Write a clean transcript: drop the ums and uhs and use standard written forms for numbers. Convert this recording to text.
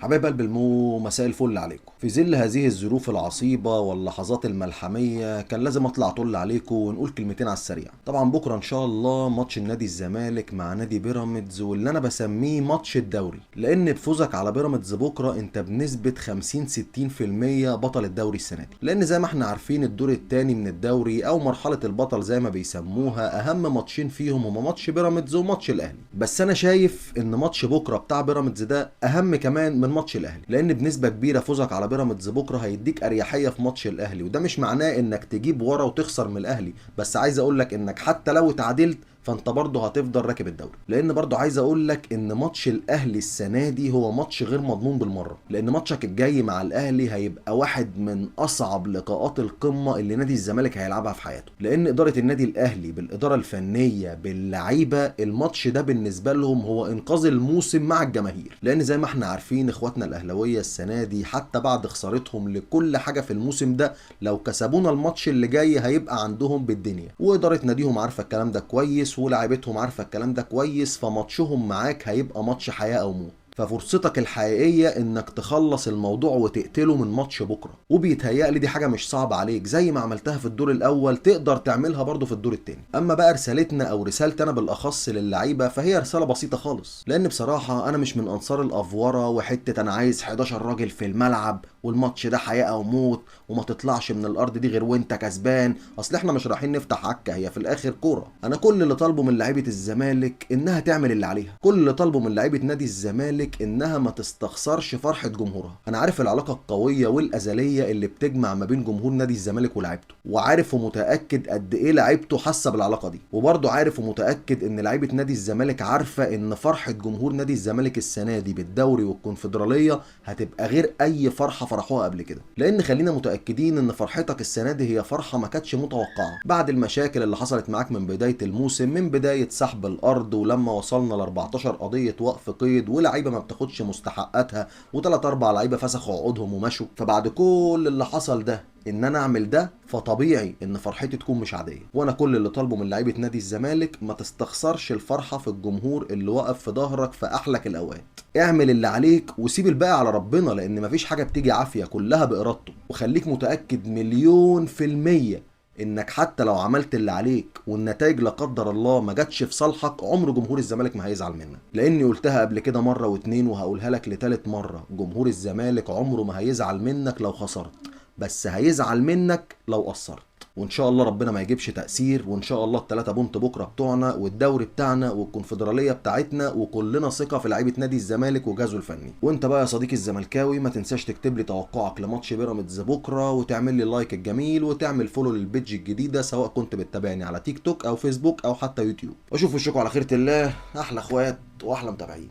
حبايب قلب المو، مساء الفل عليكم. في ظل هذه الظروف العصيبة واللحظات الملحمية كان لازم اطلع طل عليكم ونقول كلمتين على السريع. طبعا بكرة ان شاء الله ماتش النادي الزمالك مع نادي بيراميدز، واللي انا بسميه ماتش الدوري، لان بفوزك على بيراميدز بكرة انت بنسبة 50-60% بطل الدوري السنة دي. لان زي ما احنا عارفين الدور الثاني من الدوري او مرحلة البطل زي ما بيسموها، اهم ماتشين فيهم هما ماتش بيراميدز وماتش الاهلي. بس انا شايف ان ماتش بكرة بتاع بيراميدز ده اهم كمان من ماتش الاهلي، لان بنسبة كبيرة فوزك على بيراميدز بكره هيديك اريحية في ماتش الاهلي. وده مش معناه انك تجيب ورا وتخسر من الاهلي، بس عايز اقول لك انك حتى لو اتعادلت فانت برضه هتفضل راكب الدوري. لان برضه عايز اقول لك ان ماتش الاهلي السنة دي هو ماتش غير مضمون بالمرة، لان ماتشك الجاي مع الاهلي هيبقى واحد من اصعب لقاءات القمه اللي نادي الزمالك هيلعبها في حياته. لان ادارة النادي الاهلي بالادارة الفنية باللعيبه، الماتش ده بالنسبة لهم هو انقاذ الموسم مع الجماهير. لان زي ما احنا عارفين اخواتنا الاهلاوية السنة دي حتى بعد خسارتهم لكل حاجة في الموسم ده، لو كسبونا الماتش اللي جاي هيبقى عندهم بالدنيا، واداره ناديهم عارفه الكلام ده كويس، ولاعيبتهم عارفه الكلام ده كويس، فماتشهم معاك هيبقى ماتش حياة او موت. ففرصتك الحقيقية انك تخلص الموضوع وتقتله من ماتش بكرة، وبيتهيألي دي حاجة مش صعبة عليك، زي ما عملتها في الدور الاول تقدر تعملها برضو في الدور التاني. اما بقى رسالتنا او رسالتي انا بالاخص للعيبة، فهي رسالة بسيطة خالص، لان بصراحة انا مش من انصار الافورة وحتة انا عايز 11 راجل في الملعب والماتش ده حياة او موت وما تطلعش من الارض دي غير وانت كسبان. اصل احنا مش رايحين نفتح عكة، هي في الاخر كورة. انا كل اللي طالبه من لعيبة الزمالك انها تعمل اللي عليها، كل اللي طالبه من لعيبة نادي الزمالك انها ما تستخسرش فرحة جمهورها. انا عارف العلاقة القوية والازلية اللي بتجمع ما بين جمهور نادي الزمالك ولاعيبته، وعارف ومتأكد قد ايه لعيبته حاسة بالعلاقة دي، وبرضه عارف ومتأكد ان لعيبة نادي الزمالك عارفة ان فرحة جمهور نادي الزمالك السنة دي بالدوري والكونفدرالية هتبقى غير اي فرحة فرحوها قبل كده. لان خلينا متأكدين ان فرحتك السنة دي هي فرحة ما كانتش متوقعة بعد المشاكل اللي حصلت معاك من بداية الموسم، من بداية سحب الارض ولما وصلنا ل 14 قضية وقف قيد ولاعيبة ما بتاخدش مستحقاتها، وثلاث اربع لعيبة فسخوا عقودهم ومشوا. فبعد كل اللي حصل ده ان انا اعمل ده، فطبيعي ان فرحتي تكون مش عادية. وانا كل اللي طالبه من لعيبة نادي الزمالك ما تستخسرش الفرحة في الجمهور اللي وقف في ظهرك في احلك الاوقات. اعمل اللي عليك وسيب الباقي على ربنا، لان مفيش حاجة بتيجي عافية، كلها بارادته. وخليك متاكد 1,000,000% انك حتى لو عملت اللي عليك والنتائج لا قدر الله ما جاتش في صالحك، عمر جمهور الزمالك ما هيزعل منك. لاني قلتها قبل كده مرة واتنين وهقولها لك لتالت مرة، جمهور الزمالك عمره ما هيزعل منك لو خسرت، بس هيزعل منك لو قصرت. وان شاء الله ربنا ما يجيبش تأثير، وان شاء الله ال3 بونت بكره بتوعنا والدوري بتاعنا والكونفدراليه بتاعتنا، وكلنا ثقة في لعيبة نادي الزمالك وجهازه الفني. وانت بقى يا صديقي الزملكاوي ما تنساش تكتب لي توقعك لماتش بيراميدز بكره، وتعمل لي ال like الجميل، وتعمل follow لل page الجديدة سواء كنت بتتابعني على تيك توك او فيسبوك او حتى يوتيوب. واشوف وشكم على خيره الله، احلى اخوات واحلى متابعين.